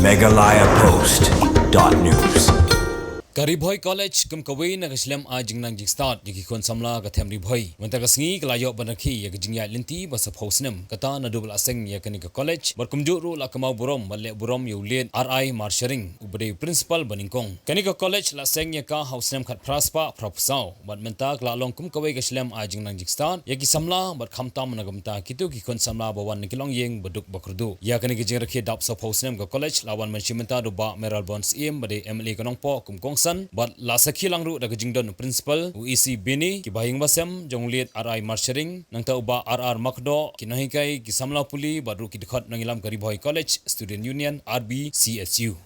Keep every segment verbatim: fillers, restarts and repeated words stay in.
Meghalaya Post dot news. Ka Ri Bhoi College kum kawei na ka shlem ai jingnang jingstad ïa ki khun samla ka them Ri Bhoi. Mynta ka sngi ka la ïoh ban rakhe ïa ka jingïaid lynti ba saphew snem kata naduh ba la seng ïa kane ka college bad kumjuh ruh la kynmaw burom bad leh burom ïa u Late R I Marsharing uba dei u principal banyngkong. Kane ka college la seng ïa ka ha u snem khatphra spah phraphew saw. Bad mynta ka la long kum kawei ka shlem ai jingnang jingstad ïa ki samla bad khamtam na ka bynta kito ki khun samla ba wan na ki longïing ba duk ba kyrduh. Ïa kane ka jingrakhe dap saphew snem ka college la wan ban shim bynta da u Bah Mayralborn Syiem ba dei M L A ka Nongpoh kum kongsan bad la sakhi lang ruh da ka jingdon u principal, u E C Bini, ki bahaïing bahasem jong u Late R I Marsharing, nangta u Bah R R Makdoh, ki nonghikai, ki samla pule bad ruh ki dkhot nongïalam ka Ri Bhoi College Student Union, R B C S U.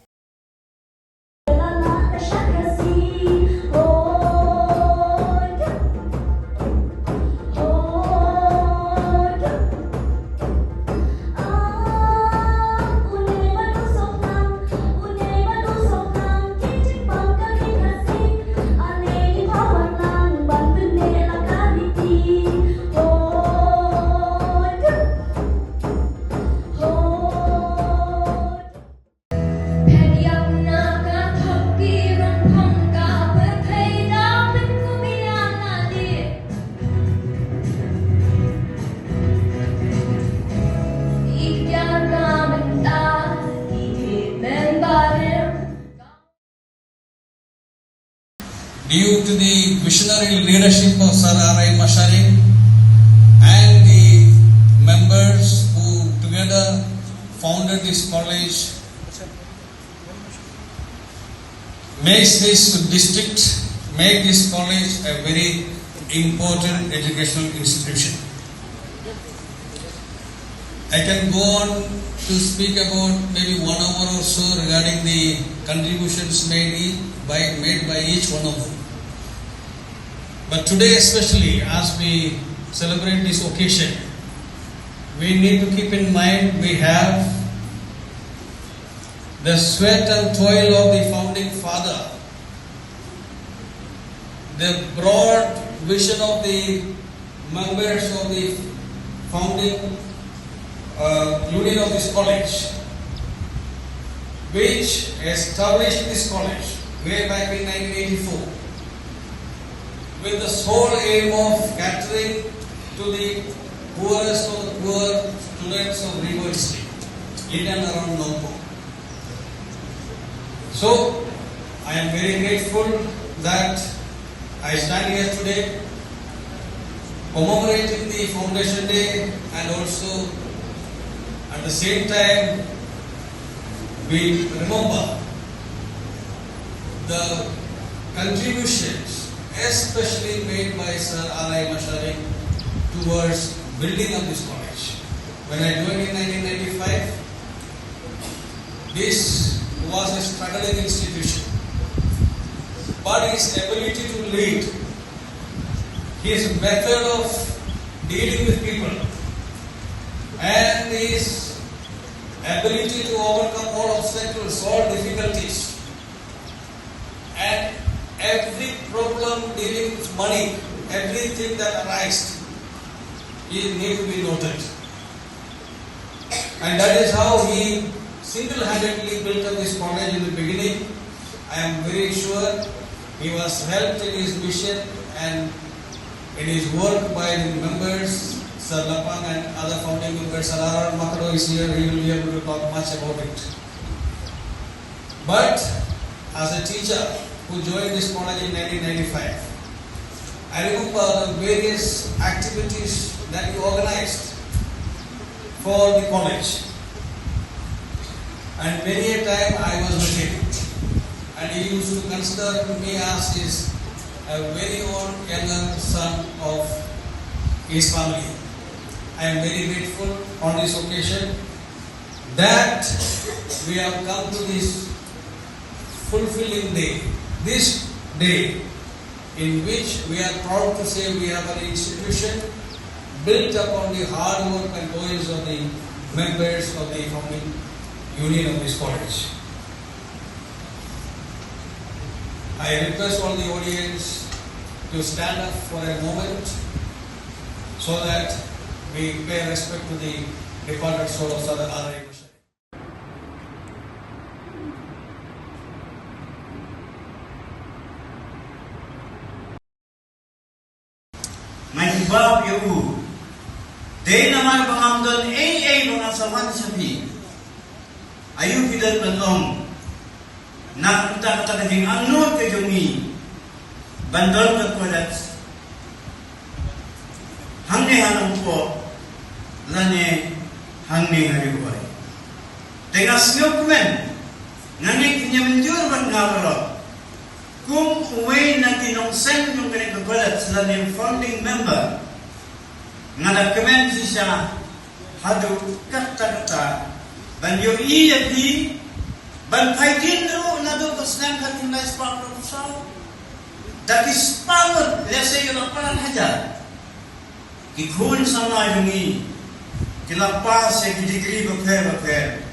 Due to the visionary leadership of Sir R I Marsharing and the members who together founded this college, makes this district, make this college a very important educational institution. I can go on to speak about maybe one hour or so regarding the contributions made e-, by, made by each one of them. But today especially, as we celebrate this occasion, we need to keep in mind we have the sweat and toil of the founding father, the broad vision of the members of the founding, uh, union of this college, which established this college way back in nineteen eighty-four, with the sole aim of catering to the poorest of the poor students of Ri Bhoi District, in and around Nongpoh. So, I am very grateful that I stand here today commemorating the Foundation Day, and also at the same time we remember the contributions especially made by Sir R I Marsharing towards building of this college. When I joined in nineteen ninety-five, this was a struggling institution, but his ability to lead, his method of dealing with people, and his ability to overcome all obstacles, all difficulties, and every problem dealing with money, everything that arises, it need to be noted. And that is how he single-handedly built up this college in the beginning. I am very sure he was helped in his mission and in his work by the members, Sir Lapang and other founding members. Sir R R Makdoh is here, he will be able to talk much about it. But as a teacher who joined this college in nineteen ninety-five, I remember the various activities that you organized for the college. And many a time I was with him. And he used to consider me as his, a very own younger son of his family. I am very grateful on this occasion that we have come to this fulfilling day, this day in which we are proud to say we have an institution built upon the hard work and toils of the members of the founding union of this college. I request all the audience to stand up for a moment so that we pay respect to the departed soul of Sir R I Marsharing. Jubab ïa u. Dei namar ba ngam don ei ei ba nga sa wan sha phi. Aïu phi don ban ong? Na ka bynta kata ka jingangnud ka jong ngi ban don ka toilet hangne ha Nongpoh lane hangne ha Ri Bhoi. Te nga sngewkmen, nga ngeit phin ïamynjur bad nga baroh. Kum uwei na ki nongseng jong kane ka college lane founding member, nga da kmen shisha haduh katta katta ban ïohi ïa phi, ban phai dien ruh naduh ka snem khatkhyndai spah arphew saw. Da ki spah ngut, lehse ïa la phra hajar ki khun samla jong ngi ki la pass ïa ki degree bapher bapher.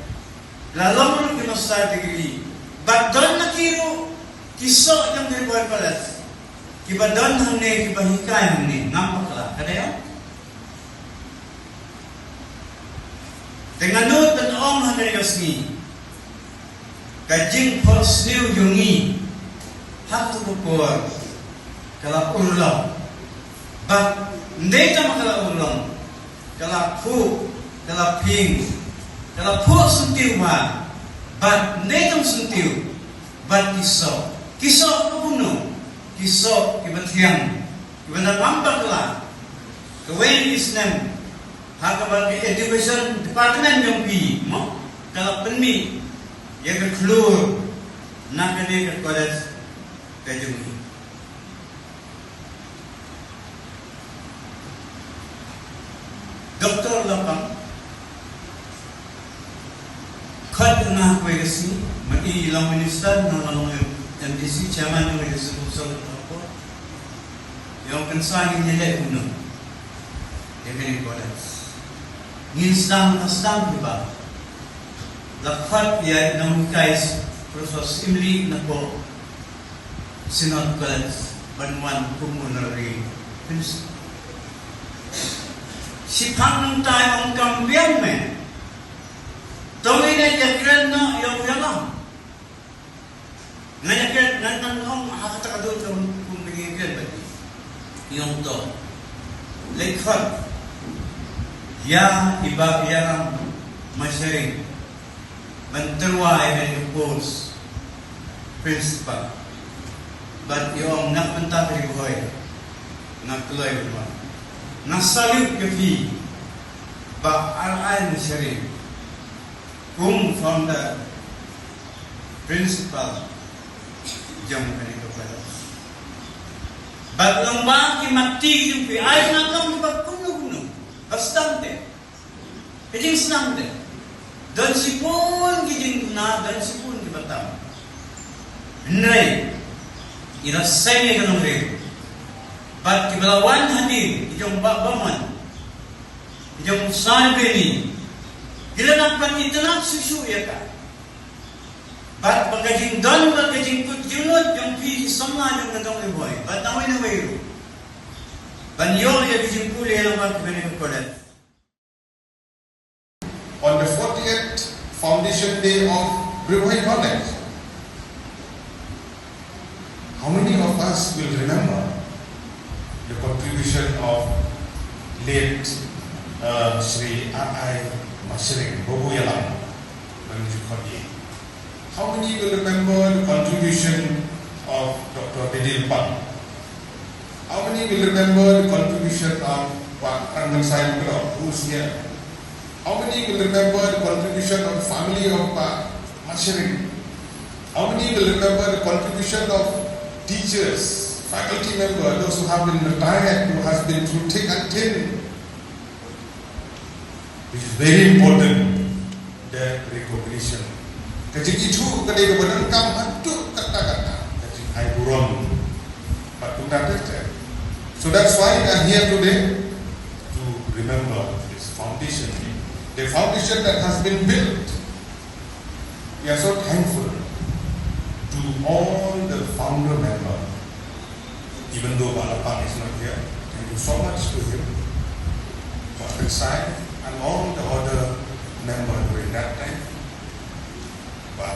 La long ruh ki master degree. Bad don na ki ruh ki soh jong ki Ri Bhoi College kiba don hangne, kiba hikai hangne, ngam bakla, ka dei? Te nga nud ban ong ha kane ka sngi, ka jingphohsniew jong ngi ha kato ka por ka la urlong. Bad ym dei tang ba ka la urlong, ka la phuh, ka la phieng, ka la phuh syntiew bha. Bad ym dei tang syntiew, bad ki soh, ki soh ka kumno? Ki soh kiba thiang, kiba ngam bakla. Kawei ka snem ha kaba ka education department jong phi, mo, ka la pynmih ïa ka khlur na kane ka college ka jong ngi. Doctor Lapang, khot nga ha kawei ka sngi, mynta i long minister, nga nga long M D C, chairman jong ka District Council of Nongpoh. Ïa u kynsan ngin ïaleh kumno ïa kane ka college. Ngin sdang, nga sdang hi ba la khot ïa i nonghikai, Professor Syiemlieh Napoh, Synod College ban wan kum honorary principal. Shiphang nangta ong kam biang me. To ngin ïa kren noh ïa u ïalam. Nga ïa kren, ngan nang ong ha kata ka dur kum, kum ba ngi ïa kren bad i. Ïa u to. Leit khot ïa i Bah Ïalam Mashering ban tyrwa ïa ka post principal. Bad i ong na ka bynta ka Ri Bhoi nga kloi bha. Nga salute ïa phi Bah R I Mashering kum founder principal jong kane ka college. Bad long ba ki matti jong phi, ai nga kam ba kumno kumno. Bastante. Ka jingsnam te, don shibun ki jingduna, don shibun kiba tam. Hynrei i la seng ïa ka nongrim. Bad kiba la wan hadien, ki jong Bah Bamon, ki jong Sir Benny, ki la nang pynitynnad shuh shuh ïa ka. Bad ba ka jingdon bad ka jingkut jingmut jong phi ki samla jong ka dong Ri Bhoi bad nawei nawei ruh ban ïoh ïa ki jingpule lang bad kane ka college. On the fortieth foundation day of Ri Bhoi College, how many of us will remember the contribution of late, uh, Shri R I Mashering, Babu Ïalam, Babu Ïalam? How many will remember the contribution of Doctor Dedil Pang? How many will remember the contribution of Pak Rangan Sai Mukherjee, who is here? How many will remember the contribution of the family of Pak Mashering? How many will remember the contribution of teachers, faculty members, those who have been retired, who has been through thick and thin? It is very important, that recognition. Ka jingithuh ka dei kaba donkam haduh katta katta. Ka jingai burom. Bad kumta ter ter. So that's why I'm here today to remember this foundation. The foundation that has been built. We are so thankful to all the founder member, even though Bah Lapang is not here. Thank you so much to him, Bah Kensai, and all the other member during that time. Bah,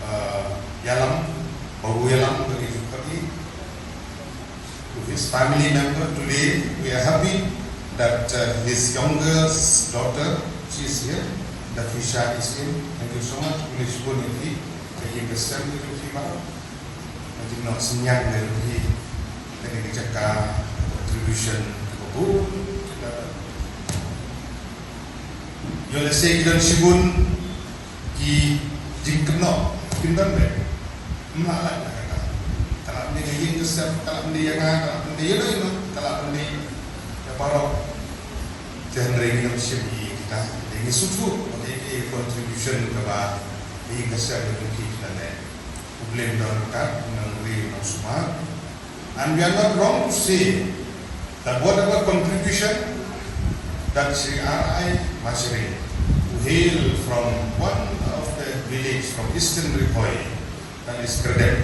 uh, Ïalam, Babu Ïalam, the executive, to His family member today, we are happy that uh, his youngest daughter, she is here, Nafisha is in. Thank you so much. Khublei shibun ïa phi, thank you, Christian, ïa phi baroh. Nga ju ïohsngew ïa phi, thank you, jaka contribution kaba bun. Ïoh lehse ki don shibun ki jingkynnoh, kin don beit. Ym lah lait ïa kata. Ka lah ban dei ka ïing ka sem, ka lah ban dei ïa nga, ka lah ban dei ïa no ïa no, ka lah ban dei ïa baroh. Te hynrei ngi ym shym ïohi ïa kita, te ngi sngewthuh ba kaei ka contribution kaba ka ïing ka sem ka jong ki ki la leh. U Blei un don ryngkat, un nang ri, un nang sumar. And we are not wrong to say that whatever contribution that Shri R I Machare, who hail from one of the village from Eastern Ri Bhoi, that is Kardep,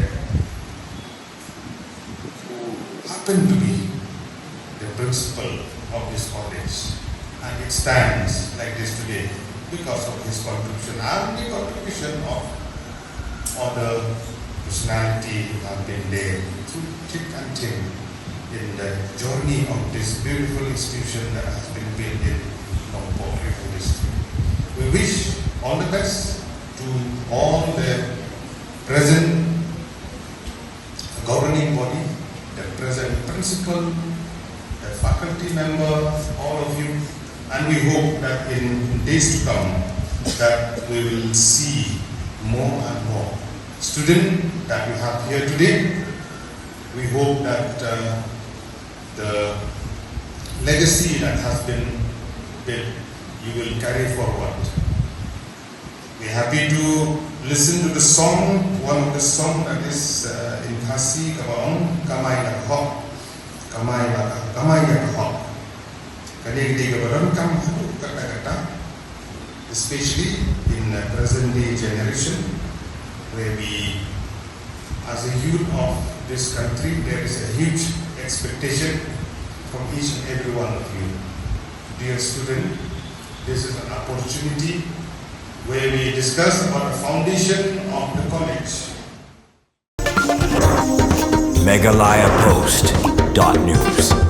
who happen to be the principal of this college, and it stands like this today because of his contribution and the contribution of other personality who have been there through thick and thin in the journey of this beautiful institution that has been built in Nongpoh Ri-Bhoi District. We wish all the best to all the present governing body, the present principal, the faculty member, all of you, and we hope that in days to come that we will see more and more students that we have here today. We hope that uh, the legacy that has been built, you will carry forward. We're happy to listen to the song, one of the song that is uh, in Khasi, kaba ong Kamai La Ka Hok, Kamai La Ka, Kamai La Ka Hok. Kane ka dei kaba donkam haduh katta katta, especially in the present day generation, where we, as a youth of this country, there is a huge expectation from each and every one of you. Dear student, this is an opportunity where we discuss about the foundation of the college. Meghalaya Post dot news.